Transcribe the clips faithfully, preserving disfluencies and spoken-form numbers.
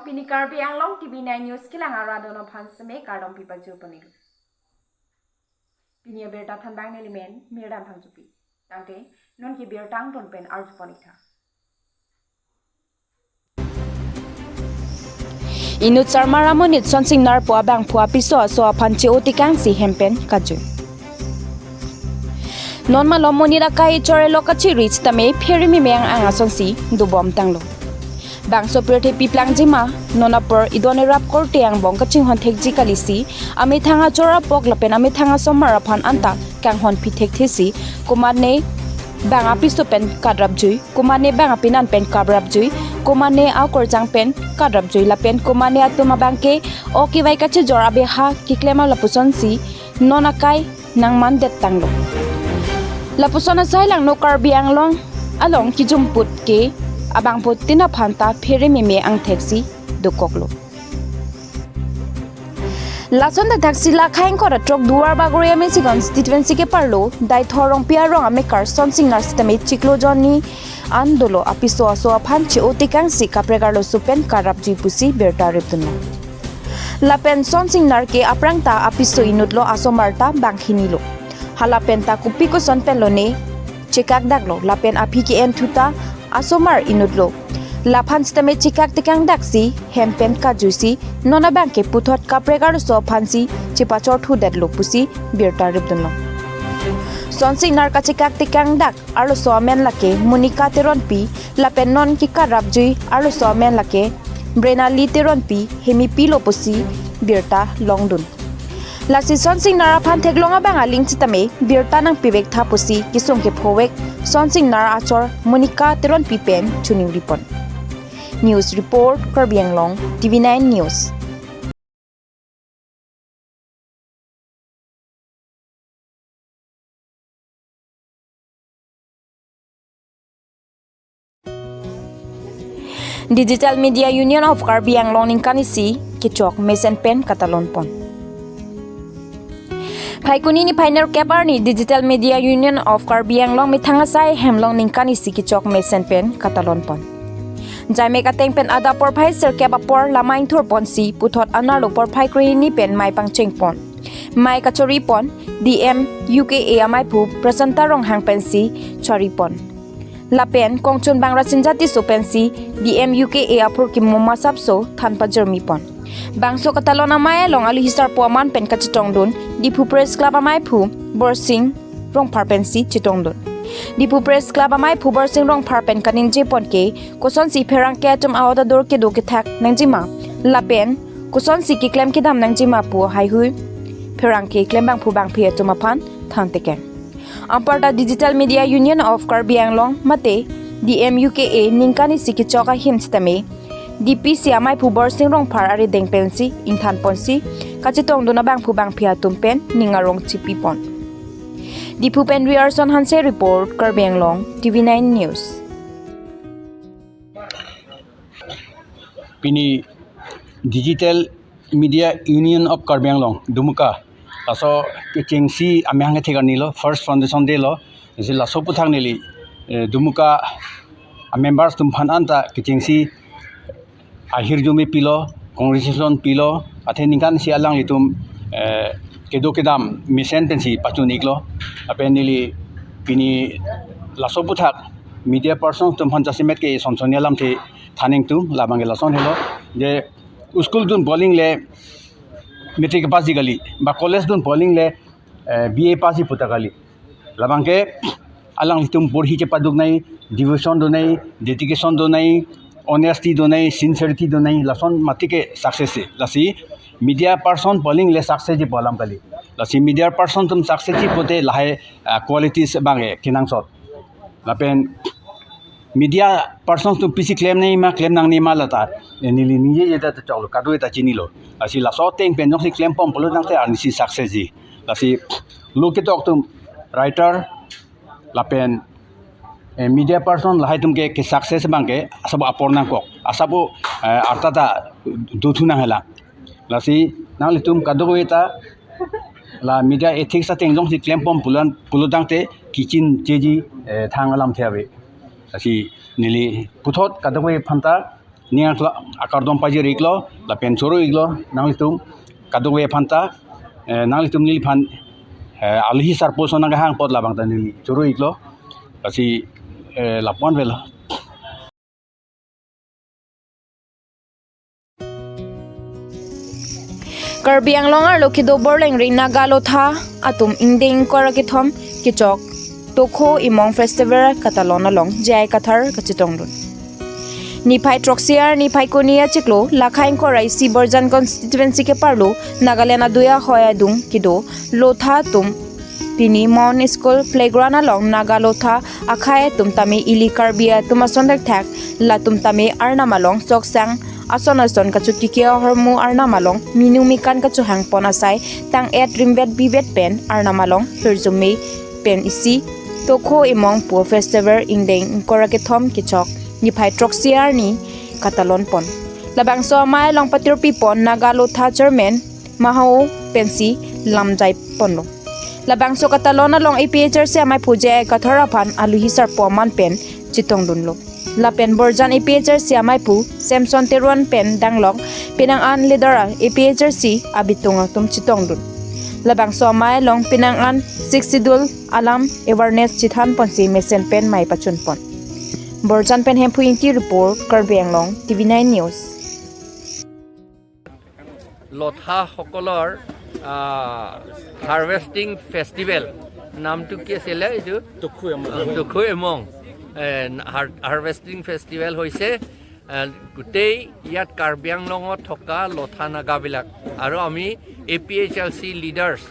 Pini Karbi Anglong T V nine News kelang arat atum aphan seme kardom pipajir ponlo. Pini abirta thanbang nelimen Mirdan Phangchopi. Tangte non ke birta angton pen arju pon-ik tha. Inut sarmar amonit Sonsing Nar pu abangphu apiso aso aphan che-o tekangsi hem pen kajui. Non malom monit akai chorelo kachiri sitame phere meme ang-ang asonsi dobom tanglo. Bangso pirthe piplangji ma, non apor idon irap korte angbong kachinghon thekji kalisi, amethang achor apok lapen amethang asomar aphan anta kanghon pithek thesi, komatne bang apiso pen kadrapjui, komatne bang apinan pen kadrapjui, komatne akorjang pen kadrapjui, lapen komatne atum abangke ok kevai kachijor abeha keklem lapusonsi non akai nangmandet tanglo. Lapuson asai langno Karbi Anglong along kijumput ke abangphutin aphanta phere meme angtheksi dokoklo. Lason dathaksi la khaing kora trok Duar Bagori M A C constituency keparlo Daithor Rongpi arong amekar Sonsing Nar sitame chiklo jonni an dolo apiso aso aphan che-o tekangsi kaprek arloso pen karapjui pusi birta ripdunlo. Lapen Sonsing Nar ke aphrangta apiso inutlo, asomar ta bangkhinilo. Hala penta kopi koson penlo ne chekakdaklo, lapen aphi ke-en thuta asomar inutlo. Laphan sitame chekak tekangdaksi hem pen kajuisi non abangke puthot kaprek arloso aphansi chepachorthudetlo pusi birta ripdunlo. Sonsing Nar kachekak tekangdak arloso amen lake Monica Teronpi, lapen non kekarapjui arloso amen lake Brenali Teronpi, hemipilo pusi birta longdun. Lasi Sonsing Nar aphan theklong abang aling sitame birta nangpivek tha pusi kesung kephovek Sonsing Nar achor Monica Teronpi pen choningri pon. News report, Karbi Anglong, T V nine News. Digital Media Union of Karbi Anglong ningkan isi kechok mesen pen katalon pon. Phaikuni niphai nerkep arni Digital Media Union of Karbi Anglong methang asai hemlong ningkan isi kechok mesen pen katalon pon. Jaimek ateng pen adap porphai sirkep apor lamai ingthur ponsi puthot anerlo porphai krehini pen mei pangcheng pon. Mei kachori pon D M U K A amaiphu Prasanta Ronghang pensi chori pon. Lapen kongchun bang Rasinja Tisso pensi D M U K A aphurkimo masapso than pajirmi pon. Bangso katalon amei along alu hisarpo aman pen kachetongdun Diphu Press Club amaiphu Borsing Rongphar pensi chetongdun. Diphu Press Club amaiphu Borsing Rongphar pen kaningje pon ke kosonsi pherangke atum a-ot adur kedo kethak nangjima lapen kosonsi keklem kedam nangjima pu haihui pherangke klembangphu bangphi atum aphan than tekeng. Anparta Digital Media Union of Karbi Anglong mate D M U K A ningkan isi kechok ahim sitame D P C amaiphu Borsing Rongphar arideng pensi ingthan ponsi kachetongdun abangphu bangphi atum pen ning arong chipi pon. Diphu pen Riarson Hanse report, Karbi Anglong, T V nine News. Pini Digital Media Union of Karbi Anglong, Dumuka, laso kechengsi amahang kethek arni lo, first foundation day lo, isi laso aputhak neli, eh, Dumuka a-members atum aphan anta kechengsi ahirjume pilo, congratulation pilo, athe ningkan isi alanglitum, eh, kedo kedam mesen pensi pachun-iklo, lapen neli pini laso aputhak media persons atum aphan jasemet ke son sonni alamthe than ingtung, labang ke lason helo, je school dun bowling le matric pass ji kali, ba college dun bowling le, eh, B A pass ji puta kali. Labang ke alanglitum porhi chepaduk nangji, devotion do nangji, dedication do nangji, honesty do nangji, sincerity do nangji, lason mati ke success si. Lasi media person bowling le success ji pu alam kali. Lasi media person atum success ji pute lahai, ah, qualities abang ke kenangsot. Lapen media persons atum pisi klem nangji ma, klem nangne ma lata, eh, neli ningjeje ta choklo, kadokave ta chinilo. Lasi laso ateng pen jongsi klem pon pulo tangte arnisi success ji. Lasi lo ketok atum writer lapen, eh, media person lahai atum ke, ke success abang ke asap apor nangkok, asap, eh, arta ta dothu nang hela. Lasi nanglitum kadokave ta la media ethics ateng jongsi klem pon pulo, pulo tangte kichin cheji, eh, thang alamthe ave. Lasi neli puthot kadokave aphanta Ning akla akardom pajir-iklo, lapen choro-iklo, nanglitum kadokave aphanta, eh, nanglitum neliphan, eh, alohi sarpo ason nang kehang apot labang ta neli choro-iklo, lasi, eh, lapu-an avelo. Karbi Anglong arlo kedo Borlengri Naga Lotha atum ingdeng ingkoi ra kethom kechok Tokho Imong Festival Katalon along J I Kathar kachetongdun. Niphai throksi arni Phaikuni achiklo, lakha ingkoi ra isi Borjan constituency keparlo Nagaland adui ahoi adung kedo Lotha atum pini Mount School Playground along Naga Lotha akhei atum tame ili Karbi atum ason thakthak, latum tame arnam along soksang ason ason kachotiki ahormu arnam along minu mikan kachohang pon asai tang-et rimvet bivet pen arnam along hirjume pen isi Tokho Imong pu festival ingdeng ingkoi ra kethom kechok niphai throksi arni katalon pon. Labangso amei along patirpi pon Naga Lotha Chairman Mahao pensi lamjai ponlo. Labangso katalon along A P H L C amei pu J I Kathar aphan alohi sarpo aman pen chetongdunlo. Lapen Borjan A P H L C amei pu Samson Teron pen danglok penang an leader A P H L C abitung atum chetongdun. Labangso amei along penang an Sixth Schedule alam awareness chethan ponsi mesen pen mei pachun pon. Borjan pen Hemphu Ingti report, Karbi Anglong, T V nine News. লথাসকলৰ, আহ, harvesting festival, নামটো কি আছিলে এইটো? টুখু এমং। টুখু এমং। এ, হাৰ-, harvesting festival হৈছে, এ, গোটেই ইয়াত কাৰ্বি আংলঙত থকা লথা নাগাবিলাক আৰু আমি A P H L C leaders,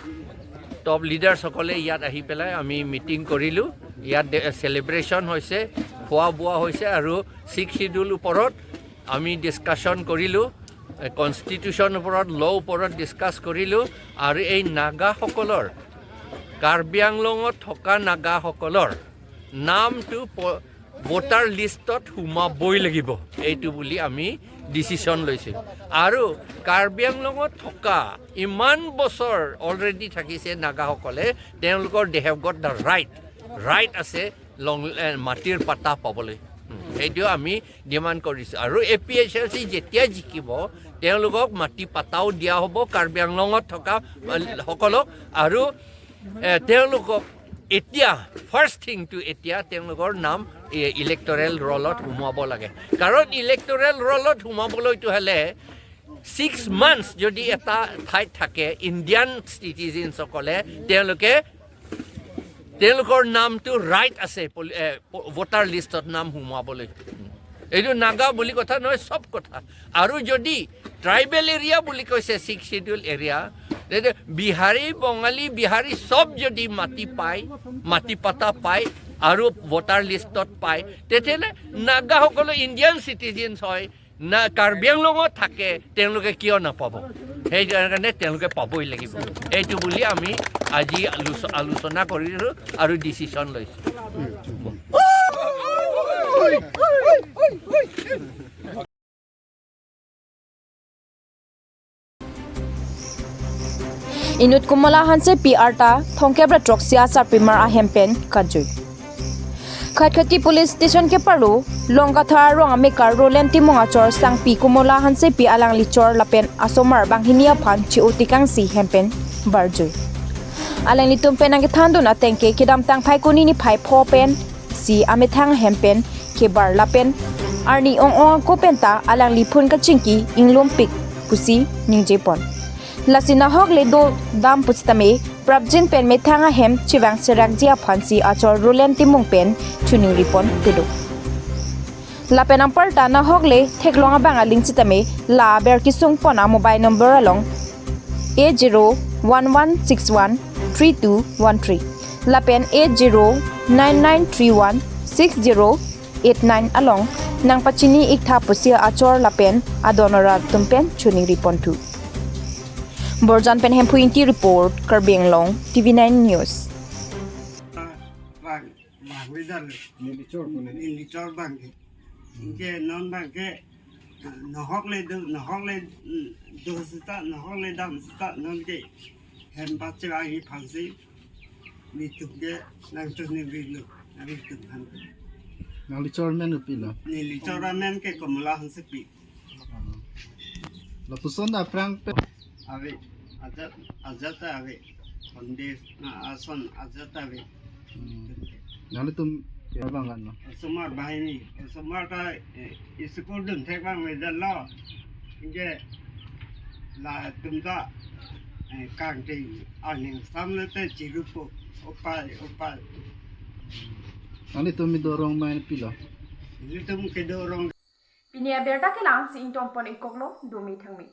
top লিডাৰ্ছসকলে ইয়াত আহি পেলাই আমি মিটিং কৰিলোঁ। ইয়াত ডে-, চেলিব্ৰেশ্যন হৈছে, খোৱা বোৱা হৈছে আৰু ছিক্স শ্বিডিউল ওপৰত আমি ডিছকাশ্যন কৰিলোঁ, এ, কনষ্টিটিউশ্যন ওপৰত, ল' ওপৰত ডিছকাছ কৰিলোঁ আৰু এই নাগাসকলৰ, কাৰ্বি আংলঙত থকা নাগাসকলৰ নামটো প-, ভোটাৰ লিষ্টত সোমাবই লাগিব, এইটো বুলি আমি ডিচিশ্যন লৈছোঁ। আৰু কাৰ্বি আংলঙত থকা ইমান বছৰ অলৰেডি থাকিছে নাগাসকলে, তেওঁলোকৰ they have got the right, right আছে লং, এ, মাটিৰ পাট্টা পাবলৈ। উম, সেইটো আমি ডিমাণ্ড কৰিছোঁ। আৰু এ পি এইচ এল চি যেতিয়া জিকিব, তেওঁলোকক মাটি পাট্টাও দিয়া হ'ব কাৰ্বি আংলঙত থকা, আ, সকলক। আৰু, এ, তেওঁলোকক এতিয়া ফাৰ্ষ্ট থিংটো এতিয়া তেওঁলোকৰ নাম, এ, ইলেক্টৰেল ৰলত সোমোৱাব লাগে। কাৰণ ইলেক্টৰেল ৰলত সোমাবলৈতো হ'লে ছিক্স মান্থছ যদি এটা ঠাইত থাকে ইণ্ডিয়ান চিটিজেনসকলে, তেওঁলোকে তেওঁলোকৰ নামটো ৰাইট আছে পলি-, এ, প-, ভোটাৰ লিষ্টত নাম সোমোৱাবলৈ। এইটো নাগা বুলি কথা নহয়, চব কথা। আৰু যদি ট্ৰাইবেল এৰিয়া বুলি কৈছে, ছিক্স শ্বিডিউল এৰিয়া, তেতিয়া বিহাৰী, বঙালী, বিহাৰী চব যদি মাটি পায়, মাটি পাট্টা পায় আৰু ভোটাৰ লিষ্টত পায়, তেতিয়াহ'লে নাগাসকলো ইণ্ডিয়ান চিটিজেনছ হয়, না কাৰ্বি আংলঙত থাকে, তেওঁলোকে কিয় নাপাব? সেইকাৰণে তেওঁলোকে পাবই লাগিব। এইটো বুলি আমি আজি আলোচ-, আলোচনা কৰিলোঁ আৰু ডিচিশ্যন লৈছোঁ। Inut Komola Hansepi arta thomkep ra throksi asarpimar ahem pen kajui. Khatkhati Police Station keparlo Longkathar arong amekar Roland Timung achor sangpi Komola Hansepi alangli chor lapen asomar banghini aphan chi-o tekangsi hem pen barjui. Alanglitum pen nangkethandun ateng ke kedamtang Phaikuni niphai pho pensi amethang ahem pen kebar lapen arni ong-ong ako penta alangli phone kachingki inglumpik pusi ningje pon. Lasi nahok le do dam pusitame prapjin pen methang ahem chevang serakji aphansi achor Roland Timung pen choningri pon kedo. Lapen anparta nahok le theklong abang aling sitame la aber kesung pon a mobile number along eight zero one one six one three two one three lapen eight zero nine nine three one six zero eight nine along nangpachini iktha pusi achor lapen adon arat atum pen choningri ponthu. Borjan pen Hemphu Ingti report, Karbi Anglong, T V nine News. Bang, bang, nelichor bang ke. Ke non bang ke, nahok le do, nahok le, mm, do seta, nahok le dam seta, non ke hem pachevangji aphansi nelitum ke nangchoningrilo, nelitum aphan. Nangli chor amen kopilo? Neli chor amen ke Komola Hansepi. Lapuson aphrang pen ave, ajat, ajat ave. Konde na ason ajat ave. Hmm. Nanglitum ke abang kan, no? Osomar banghini, osomar ta, eh, school dunthek abang medan lo. Anke latum ta, eh, kangting aning samle te chirupo, opai, opai. Nanglitum kedo arong amen kopilo? Nelitum kedo arong. Pini abirta kelang si ingtonpon-ik koklo, dome thangme.